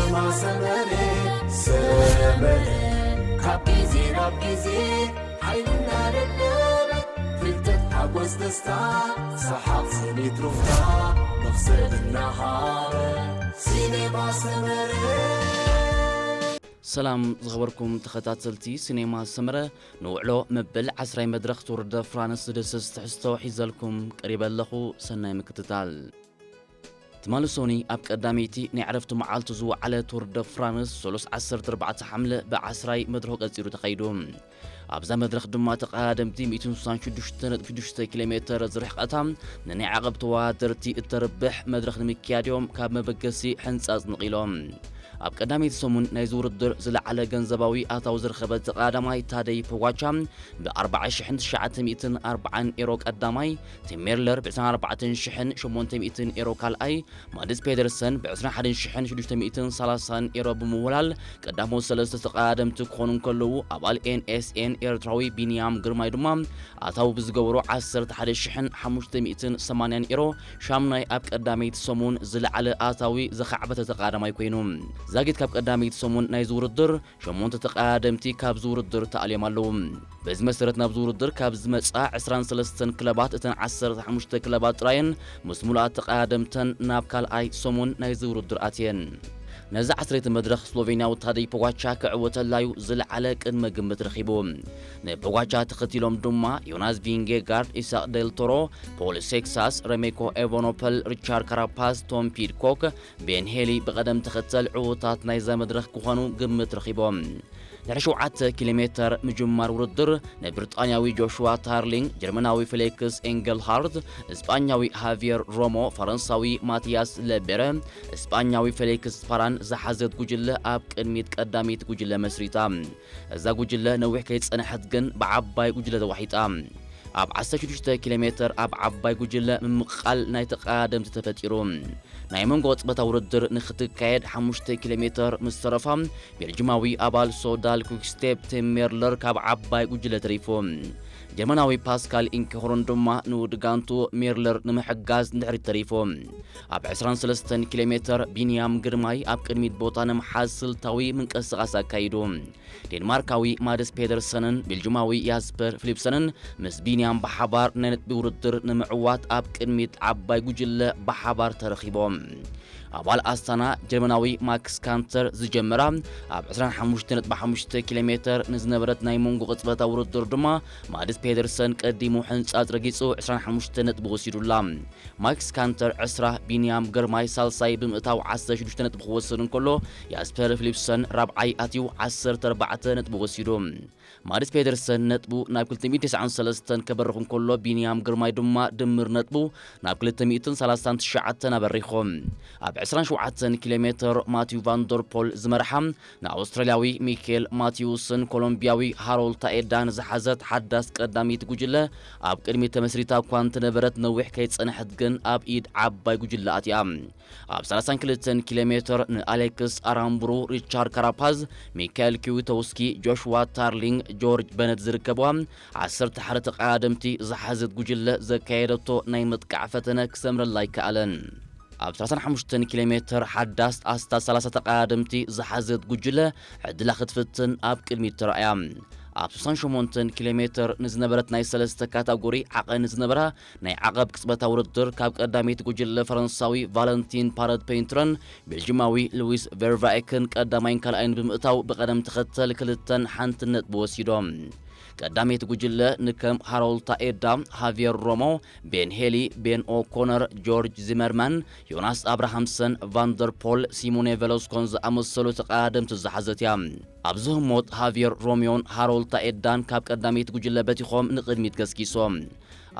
ሰመረ ሰመረ ካብ ግዜ ናብ ግዜ ሓይልና ደደበ ፍልጠት ሓጎስ ደስታ ሰሓቕ ስኒት ሩፍታ መኽሰብ እናሃበ ሲኔማ ሰመረ። ሰላም ዝኸበርኩም ተኸታተልቲ ሲኔማ ሰመረ፣ ንውዕሎ መበል ዓስራይ መድረኽ ቱር ደ ፍራንስ ዝድስስ ትሕዝቶ ሒዘልኩም ቀሪበ ኣለኹ። ሰናይ ምክትታል። ትማሊ ሶኒ ኣብ ቀዳመይቲ ናይ ዕረፍቲ መዓልቱ ዝወዓለ ቱር ደ ፍራንስ ሰሉስ ዓሰርተ ኣርባዕተ ሓምለ ብዓስራይ መድረኹ ቀጺሉ ተኻይዱ። ኣብዛ መድረኽ ድማ ተቐዳደምቲ ሚእትን ስሳን ሽዱሽተ ነጥቢ ሽዱሽተ ኪሎ ሜተር ዝርሕቐታ ንናይ ዓቐብ ተወዳደርቲ እተርብሕ መድረኽ ንምክያድ እዮም ካብ መበገሲ ሕንጻጽ ነቒሎም። ኣብ ቀዳመይቲ ሰሙን ናይዚ ውድድር ዝለዓለ ገንዘባዊ ኣታዊ ዝረኸበ ተቐዳዳማይ ታደይ ፖጋቻ ብ ኣርባዓ ሽሕን ትሽዓተ ሚእትን ኣርባዓን ኤሮ ቀዳማይ፣ ቲም ሜርለር ብ ዕስራን ኣርባዕተን ሽሕን ሸሞንተ ሚእትን ኤሮ ካልኣይ፣ ማድስ ፔደርሰን ብ ዕስራን ሓደን ሽሕን ሽዱሽተ ሚእትን ሰላሳን ኤሮ ብምውላል ቀዳሞት ሰለስተ ተቐዳደምቲ ክኾኑ እንከለዉ፣ ኣባል ኤን ኤስ ኤን ኤርትራዊ ቢንያም ግርማይ ድማ ኣታዊ ብዝገበሮ ዓሰርተ ሓደ ሽሕን ሓሙሽተ ሚእትን ሰማንያን ኤሮ ሻምናይ ኣብ ቀዳመይቲ ሰሙን ዝለዓለ ኣታዊ ዘኻዕበተ ተቐዳዳማይ ኮይኑ። ዛጊት ካብ ቀዳመይቲ ሰሙን ናይዚ ውድድር ሸሞንተ ተቐዳደምቲ ካብዚ ውድድር ተኣልዮም ኣለዉ። በዚ መሰረት ናብዚ ውድድር ካብ ዝመጻ ዕስራን ሰለስተን ክለባት እተን ዓሰርተ ሓሙሽተ ክለባት ጥራየን ምስ ሙሉኣት ተቐዳደምተን ናብ ካልኣይ ሰሙን ናይዚ ውድድር ኣትየን። ነዚ ዓስረይቲ መድረኽ ስሎቬንያዊ ታደይ ፖጋቻ ክዕወተላዩ ዝለዓለ ቅድመ ግምት ረኺቡ። ንፖጋቻ ተኸቲሎም ድማ ዮናስ ቪንጌጋርድ፣ ኢሳቅ ዴል ቶሮ፣ ፖል ሴክሳስ፣ ረሜኮ ኤቨኖፐል፣ ሪቻርድ ካራፓስ፣ ቶም ፒድኮክ፣ ቤን ሄሊ ብቐደም ተኸተል ዕዉታት ናይዛ መድረኽ ክኾኑ ግምት ረኺቦም። ድሕሪ ሸውዓተ ኪሎ ሜተር ምጅማር ውድድር ንብሪጣንያዊ ጆሽዋ ታርሊንግ፣ ጀርመናዊ ፌሊክስ ኤንገልሃርት፣ እስጳኛዊ ሃቪየር ሮሞ፣ ፈረንሳዊ ማቲያስ ለቤረ፣ እስጳኛዊ ፌሊክስ ፋራን ዝሓዘት ጉጅለ ኣብ ቅድሚት ቀዳሚት ጉጅለ መስሪታ። እዛ ጉጅለ ነዊሕ ከይጸንሐት ግን ብዓባይ ጉጅለ ተዋሒጣ። ኣብ ዓሰርተ ሽዱሽተ ኪሎ ሜተር ኣብ ዓባይ ጉጅለ ምምቕቓል ናይ ተቐዳደምቲ ተፈጢሩ። ናይ መንጎ ቅጽበታዊ ውድድር ንክትካየድ ሓሙሽተ ኪሎ ሜተር ምስ ተረፋ፣ ቤልጅማዊ ኣባል ሶዳል ኩክስቴፕ ቲም ሜርለር ካብ ዓባይ ጉጅለ ተሪፉ። ጀርመናዊ ፓስካል ኢንኪሆርን ድማ ንውድጋንቱ ሜርለር ንምሕጋዝ ንድሕሪት ተሪፉ። ኣብ ዕስራን ሰለስተን ኪሎ ሜተር ቢንያም ግርማይ ኣብ ቅድሚት ቦታ ንምሓዝ ስልታዊ ምንቅስቓስ ኣካይዱ። ዴንማርካዊ ማድስ ፔደርሰንን ቤልጅማዊ ያስፐር ፊሊፕሰንን ምስ ቢንያም ብሓባር ናይ ነጥቢ ውድድር ንምዕዋት ኣብ ቅድሚት ዓባይ ጉጅለ ብሓባር ተረኺቦም። ኣባል ኣስታና ጀርመናዊ ማክስ ካንተር ዝጀመራ ኣብ ዕስራን ሓሙሽተ ነጥቢ ሓሙሽተ ኪሎ ሜተር ንዝነበረት ናይ መንጎ ቅጽበታዊ ውድድር ድማ ማድስ ፔደርሰን ቀዲሙ ሕንጻጽ ረጊጹ ዕስራን ሓሙሽተ ነጥቢ ወሲዱላ። ማክስ ካንተር ዕስራ፣ ቢንያም ግርማይ ሳልሳይ ብምእታው ዓሰርተ ሽዱሽተ ነጥቢ ክወስድ እንከሎ፣ ያስፐር ፊሊፕሰን ራብዓይ ኣትዩ ዓሰርተ ኣርባዕተ ነጥቢ ወሲዱ። ማድስ ፔደርሰን ነጥቡ ናብ ክልተ ሚእትን ተስዓን ሰለስተን ከበርኽ እንከሎ፣ ቢንያም ግርማይ ድማ ድምር ነጥቡ ናብ ክልተ ሚእትን ሰላሳን ትሽዓተን ኣበሪኹ። ኣብ ዕስራን ሸውዓተን ኪሎ ሜተር ማቲው ቫንደርፖል ዝመርሓ ንኣውስትራልያዊ ሚኬል ማቲውስን ኮሎምቢያዊ ሃሮልድ ታኤዳን ዝሓዘት ሓዳስ ቀዳሚት ጉጅለ ኣብ ቅድሚት ተመስሪታ እኳ እንተነበረት፣ ነዊሕ ከይጸንሐት ግን ኣብ ኢድ ዓባይ ጉጅለ ኣትያ። ኣብ ሰላሳን ክልተን ኪሎ ሜተር ንኣሌክስ ኣራምብሩ፣ ሪቻርድ ካራፓዝ፣ ሚካኤል ኪዊቶውስኪ፣ ጆሽዋ ታርሊንግ፣ ጆርጅ በነት ዝርከብዋ ዓሰርተ ሓደ ተቐዳደምቲ ዝሓዘት ጉጅለ ዘካየደቶ ናይ ምጥቃዕ ፈተነ ክሰምረላ ኣይከኣለን። ኣብ ሰላሳን ሓሙሽተን ኪሎ ሜተር ሓዳስ ኣስታት ሰላሳ ተቐዳደምቲ ዝሓዘት ጉጅለ ዕድላ ክትፍትን ኣብ ቅድሚት ተራእያ። ኣብ ስሳን ሸሞንተን ኪሎ ሜተር ንዝነበረት ናይ ሰለስተ ካታጎሪ ዓቐን ዝነበራ ናይ ዓቐብ ቅጽበታዊ ውድድር ካብ ቀዳመይቲ ጉጅለ ፈረንሳዊ ቫለንቲን ፓረት ፔንትረን ቤልጅማዊ ሉዊስ ቨርቫኤክን ቀዳማይን ካልኣይን ብምእታው ብቐደም ተኸተል ክልተን ሓንቲ ነጥቢ ወሲዶም። ቀዳመይቲ ጉጅለ ንከም ሃሮልድ ታኤዳ፣ ሃቪየር ሮሞ፣ ቤን ሄሊ፣ ቤን ኦኮነር፣ ጆርጅ ዚመርማን፣ ዮናስ ኣብርሃምሰን፣ ቫንደርፖል፣ ሲሞኔ ቬሎስኮን ዝኣመሰሉ ተቐዳደምቲ ዝሓዘት እያ። ኣብዚ ህሞት ሃቪየር ሮሚዮን ሃሮልድ ታኤዳን ካብ ቀዳመይቲ ጉጅለ በቲኾም ንቕድሚት ገስጊሶም።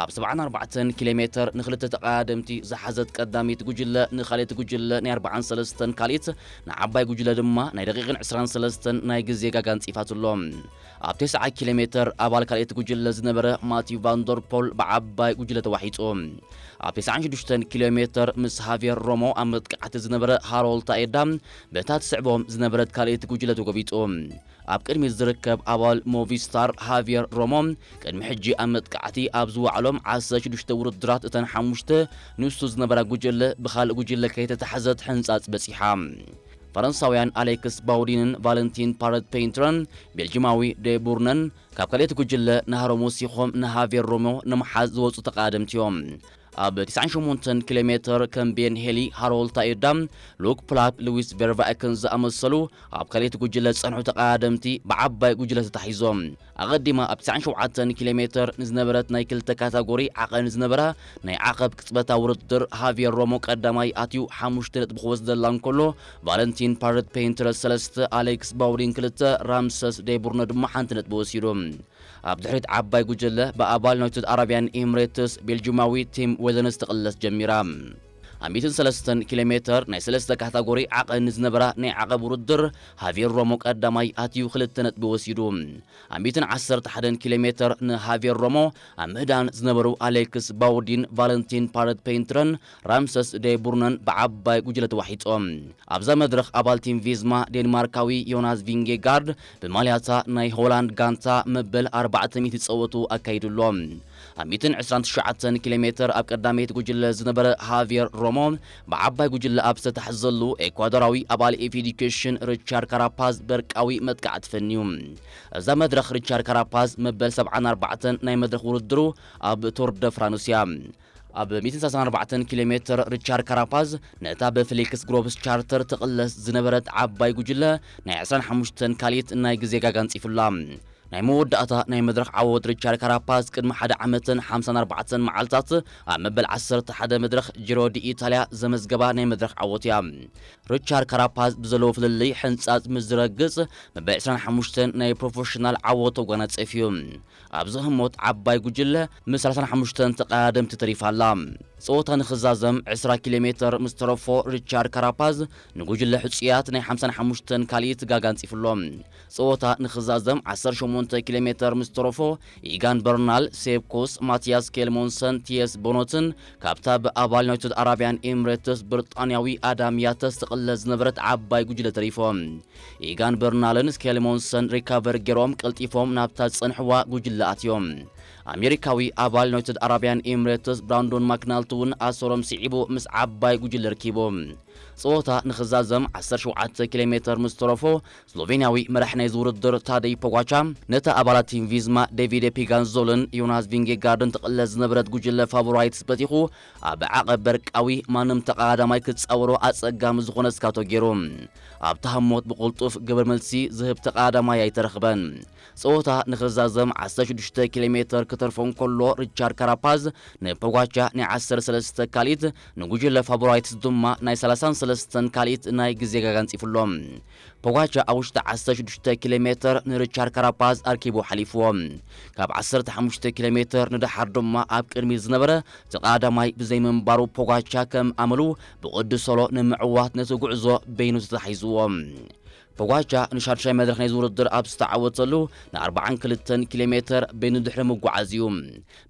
ኣብ ሰብዓን ኣርባዕተን ኪሎ ሜተር ንኽልተ ተቐዳደምቲ ዝሓዘት ቀዳሚት ጉጅለ ንኻልኣይቲ ጉጅለ ናይ ኣርባዓን ሰለስተን ካልኢት ንዓባይ ጉጅለ ድማ ናይ ደቂቕን ዕስራን ሰለስተን ናይ ግዜ ጋጋ ኣንጺፋትሎም። ኣብ ተስዓ ኪሎ ሜተር ኣባል ካልኣይቲ ጉጅለ ዝነበረ ማቲው ቫንደርፖል ብዓባይ ጉጅለ ተዋሒጡ። ኣብ ተስዓን ሽዱሽተን ኪሎ ሜተር ምስ ሃቪየር ሮሞ ኣብ መጥቃዕቲ ዝነበረ ሃሮልድ ታኤዳ በታ ትስዕቦም ዝነበረት ካልኣይቲ ጉጅለ ተጎቢጡ። ኣብ ቅድሚት ዝርከብ ኣባል ሞቪስታር ሃቪየር ሮሞ ቅድሚ ሕጂ ኣብ መጥቃዕቲ ኣብ ዝወዓሎም ዓሰርተ ሽዱሽተ ውድድራት እተን ሓሙሽተ ንሱ ዝነበራ ጉጅለ ብኻልእ ጉጅለ ከይተታሕዘት ሕንጻጽ በጺሓ። ፈረንሳውያን ኣሌክስ ባውዲንን ቫለንቲን ፓረት ፔይንትረን ቤልጂማዊ ዴቡርነን ካብ ካልኣይቲ ጉጅለ ናህሮም ወሲኾም ንሃቬር ሮሞ ንምሓዝ ዝወፁ ተቐዳደምቲ እዮም። ኣብ ትስዓን ሸሞንተን ኪሎ ሜትር ከም ቤን ሄሊ፣ ሃሮልድ ታይዳ፣ ሉክ ፕላፕ፣ ሉዊስ ቨርቫእክን ዝኣመሰሉ ኣብ ካልኣይቲ ጉጅለ ዝጸንሑ ተቐዳደምቲ ብዓባይ ጉጅለ ተታሒዞም። ኣቐዲማ ኣብ ትስዓን ሸውዓተን ኪሎ ሜትር ንዝነበረት ናይ ክልተ ካታጎሪ ዓቐን ዝነበራ ናይ ዓቐብ ቅጽበታዊ ውድድር ሃቪየር ሮሞ ቀዳማይ ኣትዩ ሓሙሽተ ነጥቢ ክወስደላ እንከሎ፣ ቫለንቲን ፓረት ፔይንትረስ ሰለስተ፣ ኣሌክስ ባውዲን ክልተ፣ ራምሰስ ዴቡርነ ድማ ሓንቲ ነጥቢ ወሲዱ። ኣብ ድሕሪት ዓባይ ጉጅለ ብኣባል ዩናይትድ ኣረብያን ኤምሬትስ ቤልጂማዊ ቲም ዌዘንስ ትቕለስ ጀሚራ። ኣብ ሚእትን ሰለስተን ኪሎ ሜትር ናይ ሰለስተ ካታጎሪ ዓቐን ዝነበራ ናይ ዓቐብ ውድድር ሃቪየር ሮሞ ቀዳማይ ኣትዩ ክልተ ነጥቢ ወሲዱ። ኣብ ሚእትን ዓሰርተ ሓደን ኪሎ ሜትር ንሃቪየር ሮሞ ኣብ ምህዳን ዝነበሩ ኣሌክስ ባውዲን፣ ቫለንቲን ፓረት ፔይንትረን ራምሰስ ዴቡርነን ብዓባይ ጉጅለ ተዋሒጦም። ኣብዛ መድረኽ ኣባል ቲም ቪዝማ ዴንማርካዊ ዮናስ ቪንጌጋርድ ብማልያታ ናይ ሆላንድ ጋንታ መበል ኣርባዕተ ሚእቲ ጸወቱ ኣካይዱ ኣሎ። ኣብ ሚእትን ዕስራን ትሽዓተን ኪሎ ሜትር ኣብ ቀዳመይቲ ጉጅለ ዝነበረ ሃቪየር ሮሞ ብዓባይ ጉጅለ ኣብ ዝተታሕዘሉ ኤኳዶራዊ ኣባል ኤፍ ኤ ዲኬሽን ሪቻርድ ካራፓዝ በርቃዊ መጥቃዕቲ ፈንዩ። እዛ መድረኽ ሪቻርድ ካራፓዝ መበል ሰብዓን ኣርባዕተን ናይ መድረኽ ውድድሩ ኣብ ቱር ደ ፍራንስ እያ። ኣብ ሚእትን ሰላሳን ኣርባዕተን ኪሎ ሜትር ሪቻርድ ካራፓዝ ነታ ብፌሊክስ ግሮቭስ ቻርተር ትቕለስ ዝነበረት ዓባይ ጉጅለ ናይ ዕስራን ሓሙሽተን ካልኢት ናይ ግዜ ጋጋ ኣንጺፉላ። ናይ መወዳእታ ናይ መድረኽ ዓወት ሪቻርድ ካራፓዝ ቅድሚ ሓደ ዓመትን ሓምሳን ኣርባዕተን መዓልታት ኣብ መበል ዓሰርተ ሓደ መድረኽ ጂሮ ዲ ኢታልያ ዘመዝገባ ናይ መድረኽ ዓወት እያ። ሪቻርድ ካራፓዝ ብዘለዎ ፍልልይ ሕንጻጽ ምስ ዝረግጽ፣ መበል ዕስራን ሓሙሽተን ናይ ፕሮፌሽናል ዓወት ተጓናጸፍ እዩ። ኣብዚ ህሞት ዓባይ ጉጅለ ምስ ሰላሳን ሓሙሽተን ተቐዳደምቲ ተሪፋ ኣላ። ጸወታ ንኽዛዘም ዕስራ ኪሎ ሜትር ምስ ተረፎ ሪቻርድ ካራፓዝ ንጉጅለ ሕጹያት ናይ ሓምሳን ሓሙሽተን ካልኢት ጋጋ ኣንጺፉ ኣሎ። ጸወታ ንኽዛዘም ዓሰርተ ሸሞንተ ኪሎ ሜትር ምስ ተረፎ ኢጋን በርናል፣ ሴፕ ኩስ፣ ማቲያስ ኬልሞንሰን፣ ቲየስ ቦኖትን ካብታ ብኣባል ዩናይትድ ኣረብያን ኤምሬትስ ብሪጣንያዊ ኣዳም ያተስ ትቕለስ ዝነበረት ዓባይ ጉጅለ ተሪፎም። ኢጋን በርናልን ስኬልሞንሰን ሪካቨር ገይሮም ቀልጢፎም ናብታ ዝጸንሕዋ ጉጅለ ኣትዮም። ኣሜሪካዊ ኣባል ዩናይትድ ኣረብያን ኤምሬትስ ብራንዶን ማክናልት እውን ኣሰሮም ስዒቡ ምስ ዓባይ ጉጅለ ርኪቡ። ጸወታ ንኽዛዘም ዓሰርተ ሸውዓተ ኪሎ ሜትር ምስ ተረፎ፣ ስሎቬንያዊ መራሕ ናይዚ ውድድር ታደይ ፖጋቻ ነታ ኣባላት ቲም ቪዝማ ዴቪድ ፒጋንዞልን ዮናስ ቪንጌጋርድን ትቕለስ ዝነበረት ጉጅለ ፋቮራይትስ በቲኹ ኣብ ዓቐብ በርቃዊ ማንም ተቐዳዳማይ ክጻወሮ ኣጸጋሚ ዝኾነ ስካቶ ገይሩ። ኣብታ ህሞት ብቕልጡፍ ግብረ መልሲ ዝህብ ተቐዳዳማይ ኣይተረኽበን። ጸወታ ንኽዛዘም ዓሰርተ ሽዱሽተ ኪሎ ሜትር ክተርፎ እንከሎ፣ ሪቻርድ ካራፓዝ ንፖጋቻ ናይ ዓሰርተ ሰለስተ ካልኢት፣ ንጉጅለ ፋቮራይትስ ድማ ናይ ሰላሳን ሰለስተን ካልኢት ናይ ግዜ ጋጋ ኣንጺፉ ኣሎ። ፖጋቻ ኣብ ውሽጢ ዓሰርተ ሽዱሽተ ኪሎ ሜትር ንሪቻርድ ካራፓዝ ኣርኪቡ ሓሊፍዎ። ካብ ዓሰርተ ሓሙሽተ ኪሎ ሜትር ንደሓር ድማ ኣብ ቅድሚት ዝነበረ ተቐዳዳማይ ብዘይምንባሩ፣ ፖጋቻ ከም ኣመሉ ብቕዲ ሶሎ ንምዕዋት ነቲ ጉዕዞ በይኑ ተታሒዝዎ። ፖጋቻ ንሻድሻይ መድረኽ ናይዚ ውድድር ኣብ ዝተዓወተሉ ንኣርባዓን ክልተን ኪሎ ሜትር በይኑ ድሕሪ ምጉዓዝ እዩ።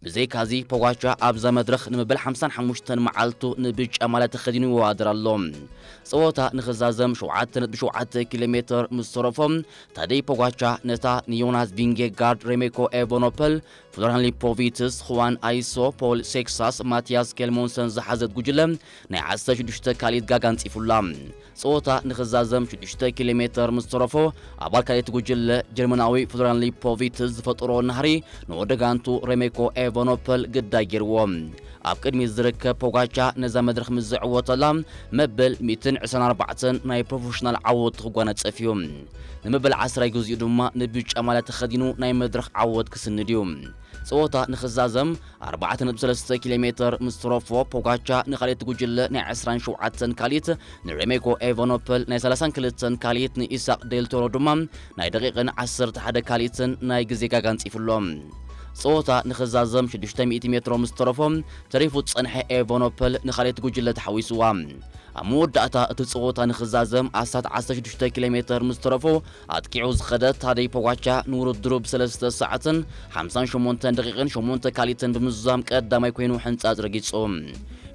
ብዘይካዚ፣ ፖጋቻ ኣብዛ መድረኽ ንመበል ሓምሳን ሓሙሽተን መዓልቱ ንብጫ ማልያ ተኸዲኑ ይወዳደር ኣሎ። ጸወታ ንኽዛዘም ሸውዓተ ነጥቢ ሸውዓተ ኪሎ ሜትር ምስ ተረፎ፣ ታደይ ፖጋቻ ነታ ንዮናስ ቪንጌጋርድ፣ ሬሜኮ ኤቨኖፐል፣ ፍሎሪያን ሊፖቪትስ፣ ሁዋን ኣይሶ፣ ፖል ሴክሳስ፣ ማቲያስ ኬልሞንሰን ዝሓዘት ጉጅለ ናይ ዓሰርተ ሽዱሽተ ካልኢት ጋጋ ኣንጺፉላ። ጸወታ ንኽዛዘም ሽዱሽተ ኪሎ ሜትር ምስ ተረፎ፣ ኣባል ካልኣይቲ ጉጅለ ጀርመናዊ ፍሎሪያን ሊፖቪትስ ዝፈጠሮ ናህሪ ንወደጋንቱ ሬሜኮ ኤቨኖፐል ግዳይ ገይርዎ። ኣብ ቅድሚት ዝርከብ ፖጋቻ ነዛ መድረኽ ምስ ዘዕወተላ፣ መበል ሚእትን ዕስራን ኣርባዕተን ናይ ፕሮፌሽናል ዓወቱ ክጓነጸፍ እዩ። ንመበል ዓስራይ ግዚኡ ድማ ንብጫ ማልያ ተኸዲኑ ናይ መድረኽ ዓወት ክስንድ እዩ። ጸወታ ንኽዛዘም ኣርባዕተ ነጥቢ ሰለስተ ኪሎ ሜትር ምስ ተረፎ፣ ፖጋቻ ንኻልኣይቲ ጉጅለ ናይ ዕስራን ሸውዓተን ካልኢት፣ ንሬሜኮ ኤቫኖፐል ናይ ሰላሳን ክልተን ካልኢት፣ ንኢሳቅ ዴል ቶሮ ድማ ናይ ደቂቕን ዓሰርተ ሓደ ካልኢትን ናይ ግዜ ጋጋ ኣንጺፉ ኣሎ። ጸወታ ንኽዛዘም ሽዱሽተ ሚእቲ ሜትሮ ምስ ተረፎ፣ ተሪፉ ዝጸንሐ ኤቫኖፐል ንኻልኣይቲ ጉጅለ ተሓዊስዋ። ኣብ መወዳእታ እቲ ጸወታ ንኽዛዘም ኣስታት ዓሰርተ ሽዱሽተ ኪሎ ሜትር ምስ ተረፎ፣ ኣጥቂዑ ዝኸደ ታደይ ፖጋቻ ንውድድሩ ብሰለስተ ሰዓትን ሓምሳን ሸሞንተን ደቂቕን ሸሞንተ ካልኢትን ብምዝዛም ቀዳማይ ኮይኑ ሕንጻጽ ረጊጹ።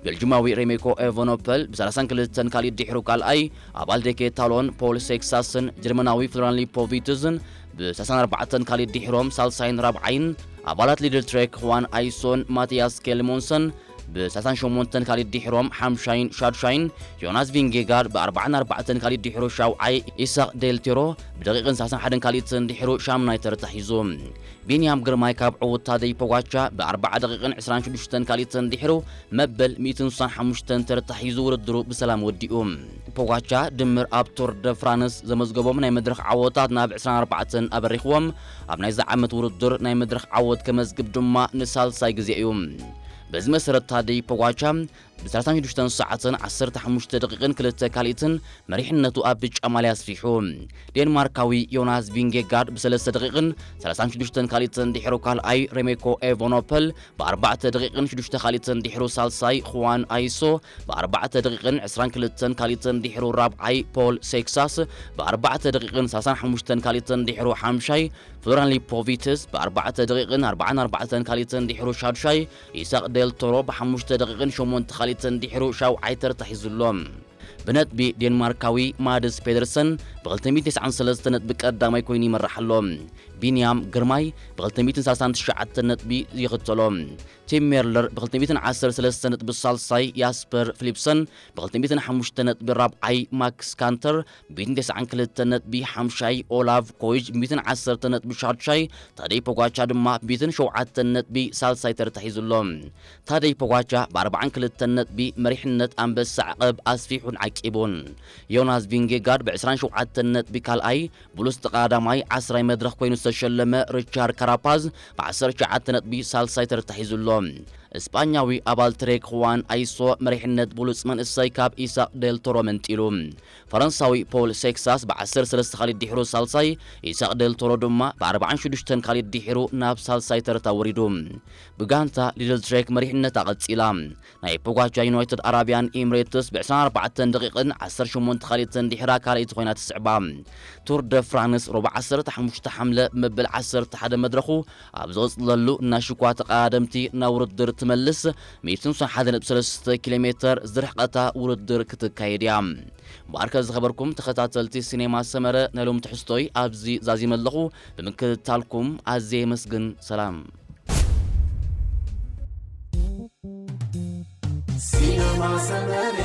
ቤልጂማዊ ሬሜኮ ኤቨኖፐል ብሰላሳን ክልተን ካልኢት ድሒሩ ካልኣይ፣ ኣባል ዴኬታሎን ፖል ሴክሳስን ጀርመናዊ ፍሎራን ሊፖቪትዝን ብሰላሳን ኣርባዕተን ካልኢት ድሒሮም ሳልሳይን ራብዓይን፣ ኣባላት ሊድል ትሬክ ሁዋን ኣይሶን ማቲያስ ኬልሞንሰን ብ ሰላሳን ሸሞንተን ካልኢት ድሒሮም ሓምሻይን ሻድሻይን፣ ዮናስ ቪንጌጋርድ ብ ኣርባዓን ኣርባዕተን ካልኢት ድሒሩ ሻውዓይ፣ ኢሳቕ ዴልቴሮ ብደቂቕን ሰላሳን ሓደን ካልኢትን ድሒሩ ሻምናይ ተርታ ሒዙ። ቢንያም ግርማይ ካብ ዕዉት ታደይ ፖጋቻ ብ ኣርባዓ ደቂቕን ዕስራን ሽዱሽተን ካልኢትን ድሒሩ መበል ሚእትን ስሳን ሓሙሽተን ተርታ ሒዙ ውድድሩ ብሰላም ወዲኡ። ፖጋቻ ድምር ኣብ ቱር ደ ፍራንስ ዘመዝገቦም ናይ መድረኽ ዓወታት ናብ ዕስራን ኣርባዕተን ኣበሪኽዎም። ኣብ ናይዚ ዓመት ውድድር ናይ መድረኽ ዓወት ከመዝግብ ድማ ንሳልሳይ ግዜ እዩ። በዚ መሰረት ታደይ ፖጋቻ ብ ሰላሳን ሽዱሽተን ሰዓትን ዓሰርተ ሓሙሽተ ደቂቕን ክልተ ካልኢትን መሪሕነቱ ኣብ ብጫ ማልያ ኣስፊሑ። ዴንማርካዊ ዮናስ ቪንጌጋርድ ብ ሰለስተ ደቂቕን ሰላሳን ሽዱሽተን ካልኢትን ድሒሩ ካልኣይ፣ ሬሜኮ ኤቮኖፐል ብ ኣርባዕተ ደቂቕን ሽዱሽተ ካልኢትን ድሒሩ ሳልሳይ፣ ኹዋን ኣይሶ ብ ኣርባዕተ ደቂቕን ዕስራን ክልተን ካልኢትን ድሒሩ ራብዓይ፣ ፖል ሴክሳስ ብ ኣርባዕተ ደቂቕን ሰላሳን ሓሙሽተን ካልኢትን ድሒሩ ሓምሻይ፣ ፍሎራን ሊፖቪትስ ብ ኣርባዕተ ደቂቕን ኣርባዓን ኣርባዕተን ካልኢትን ድሒሩ ሻድሻይ፣ ኢሳቕ ዴል ቶሮ ብ ሓሙሽተ ደቂቕን ሸሞንተ ካልኢትን ድሒሩ ሻውዓይ ተርታ ሒዙ ኣሎ። ብነጥቢ ዴንማርካዊ ማድስ ፔደርሰን ብ ክልተ ሚእትን ተስዓን ሰለስተ ነጥቢ ቀዳማይ ኮይኑ ይመርሕ ኣሎ። ቢንያም ግርማይ ብ ክልተ ሚእትን ሰላሳን ትሽዓተን ነጥቢ ይኽተሎ። ቲም ሜርለር ብ ክልተ ሚእትን ዓሰርተ ሰለስተ ነጥቢ ሳልሳይ፣ ያስፐር ፊሊፕሰን ብ ክልተ ሚእትን ሓሙሽተ ነጥቢ ራብዓይ፣ ማክስ ካንተር ብ ሚእትን ተስዓን ክልተን ነጥቢ ሓምሻይ፣ ኦላቭ ኮይጅ ብ ሚእትን ዓሰርተ ነጥቢ ሻድሻይ፣ ታደይ ፖጋቻ ድማ ብ ሚእትን ሸውዓተን ነጥቢ ሳልሳይ ተርታ ሒዙ ኣሎ። ታደይ ፖጋቻ ብ ኣርባዓን ክልተን ነጥቢ መሪሕነት ኣንበሳ ዓቐብ ኣስፊሑን ዓቂቡን። ዮናስ ቪንጌጋርድ ብ ዕስራን ሸውዓተን ነጥቢ ካልኣይ፣ ብሉጽ ተቐዳዳማይ ዓስራይ መድረኽ ኮይኑ ዝተሸለመ ሪቻርድ ካራፓዝ ብ ዓሰርተ ትሽዓተ ነጥቢ ሳልሳይ ተርታ ሒዙ ኣሎ። እስጳኛዊ ኣባል ትሬክ፣ ሁዋን ኣይሶ መሪሕነት ብሉጽ መንእሰይ ካብ ኢሳቕ ዴል ቶሮ መንጢሉ። ፈረንሳዊ ፖል ሴክሳስ ብ ዓሰርተ ሰለስተ ካልኢት ድሒሩ ሳልሳይ፣ ኢሳቕ ዴል ቶሮ ድማ ብ ኣርባዓን ሽዱሽተን ካልኢት ድሒሩ ናብ ሳልሳይ ተርታ ወሪዱ። ብጋንታ ሊድል ትሬክ መሪሕነታ ቀጺላ። ናይ ፖጋቻ ዩናይትድ ኣራብያን ኤምሬትስ ብ ዕስራን ኣርባዕተን ደቂቕን ዓሰርተ ሸሞንተ ካልኢትን ድሒራ ካልኣይቲ ኮይና ትስዕባ። ቱር ደ ፍራንስ ሮባ ዓሰርተ ሓሙሽተ ሓምለ መበል ዓሰርተ ሓደ መድረኹ ኣብ ዝቕጽለሉ እናሽኳ ተቐዳደምቲ ናብ ውድድር ትመልስ ሚእትን ስሳን ሓደ ነጥቢ ሰለስተ ኪሎ ሜተር ዝርሕቐታ ውድድር ክትካየድ እያ። እምበኣርከ ዝኸበርኩም ተኸታተልቲ ሲኔማ ሰመረ፣ ናይ ሎም ትሕዝቶይ ኣብዚ ዛዚመ ኣለኹ። ብምክትታልኩም ኣዝየ የመስግን። ሰላም። ሲነማ ሰመረ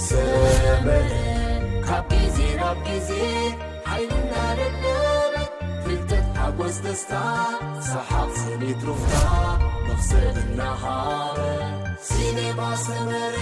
ሰመረ ካብ ግዜ ናብ ግዜ ሓይልና ደደበ ፍልጠት ሓጎስ ደስታ ሰሓቕ ስኒት ሩፍታ መኽሰብ እናሃበ ሲነማ ሰመረ